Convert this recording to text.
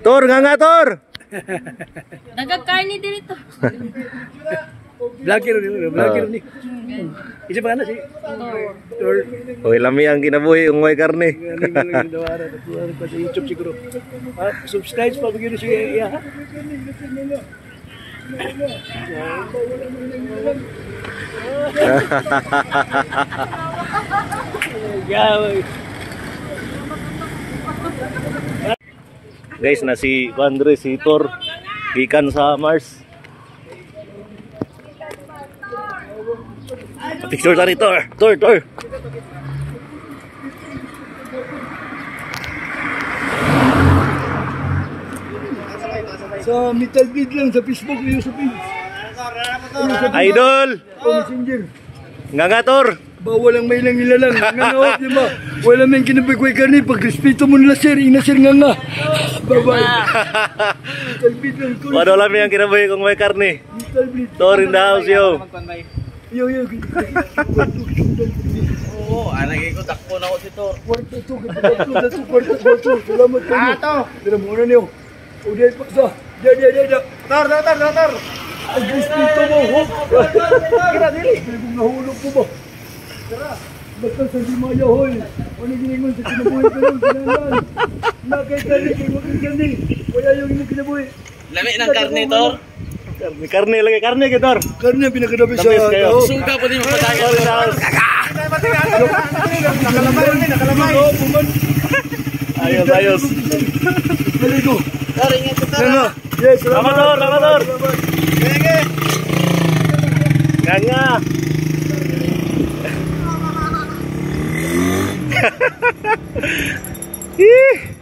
Tor, nga nga, Tor! Dagag karne dito. Vlogger ni, vlogger ni. Isa pa na si Tor. Uy, lami ang kinabuhi ung may karne. Galing galing dawara, natuwa pa sa YouTube siguro. Ah, subscribe pa bagyo siya iya. Yeah. Guys, na si Andre, si Tor, gikan sa Mars. Picture ta ni Tor. Tor, Tor. Sa Metal Beat lang sa Facebook niyo sa page. Idol! O Messenger. Nga nga, Tor. Bawal ang may lang ilalang. Nga nga, oh, di ba? Wala may kinabigway ka ni. Pag respeto mo nila sir, ina sir nga nga. Bye-bye. Metal Beat lang. Wala lami ang kinabuhi kung may karne. Metal Beat. Tor in the house, yo. Yo, yo. Oo, anagay ko, takpo na ako si Tor. Kwarto to, kwarto to, kwarto kwarto. Salamat kayo. Ato. Tira muna niyo. O di pa sa. Di di di di. Tor, Tor, Tor, Tor! Ang respeto mo, ho. Kira dili. Kung nahulog ko ba? Basta sa di maya, hoy. Ano giningon sa kinabuhi ka nun, kinalan. Nakay kani, kay wag kani. Wala yung imong kinabuhi. Lami ng karne, Tor. Karne, karne lagi, karne kay Tor. Karne ang pinakadabi sa The best kayo. tao. Suga po din mapadagan. Tor in the house. Nakalamay, nakalamay. Ayos, ayos. Maligo. Tor, ingat ka, Tor. Nga nga. Yes, salamat. Salamat, Tor. Salamat, Tor. Nga nga. Ih.